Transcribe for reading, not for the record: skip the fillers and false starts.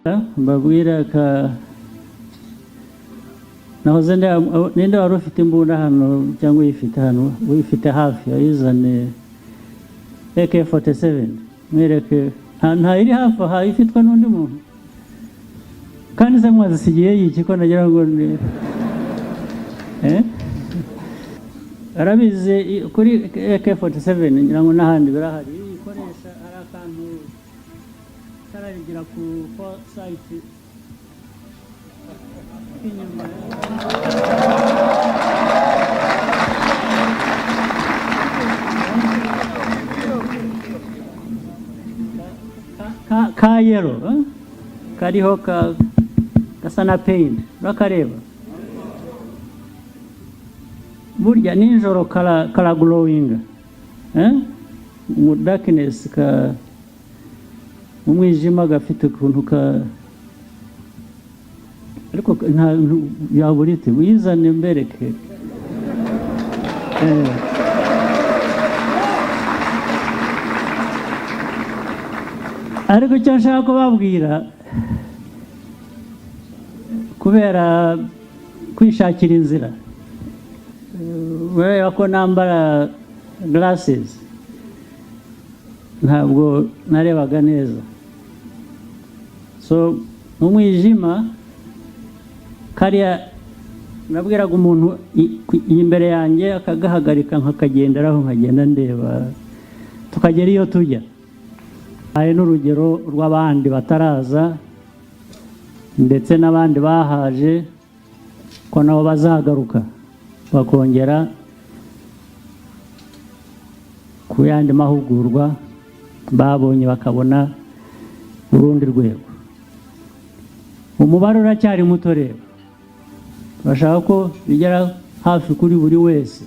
Mbabwira ka nahoze ninde wari ufite imbunda hano cyangwa uyifite hano, uyifite hafi ayizane. AK47 mwereke, nta iri hafi aha ifitwe n'undi muntu? Kandi se mwazisigiye yiki ko nagira ngo ni eh? Arabizi kuri AK47, ngira ngo n'ahandi birahari. Iyo uyikoresha hari akantu kararigira ku sight k'inyuma. Ka yellow, eh? Kariho ka gasa na paint, urakareba burya nijoro kara glowing, eh? Mu darkness, ka mu mwijima, gafite ukuntu ka, ariko nta yabura ite. Uyizane mbereke. Eh. Ariko icyo nshaka kubabwira, kubera kwishakira inzira, kubera ko nambara glasses ntabwo narebaga neza, so mu mwijima kariya nabwiraga umuntu imbere yanjye akagahagarika, nkakagenderaho, nkagenda ndeba, tukagera iyo tujya. Hari n'urugero rw'abandi bataraza ndetse n'abandi bahaje, ko nabo bazagaruka bakongera ku yandi mahugurwa babonye, bakabona urundi rwego. Umubare uracyari muto rero, bashaka ko bigera hafi kuri buri wese.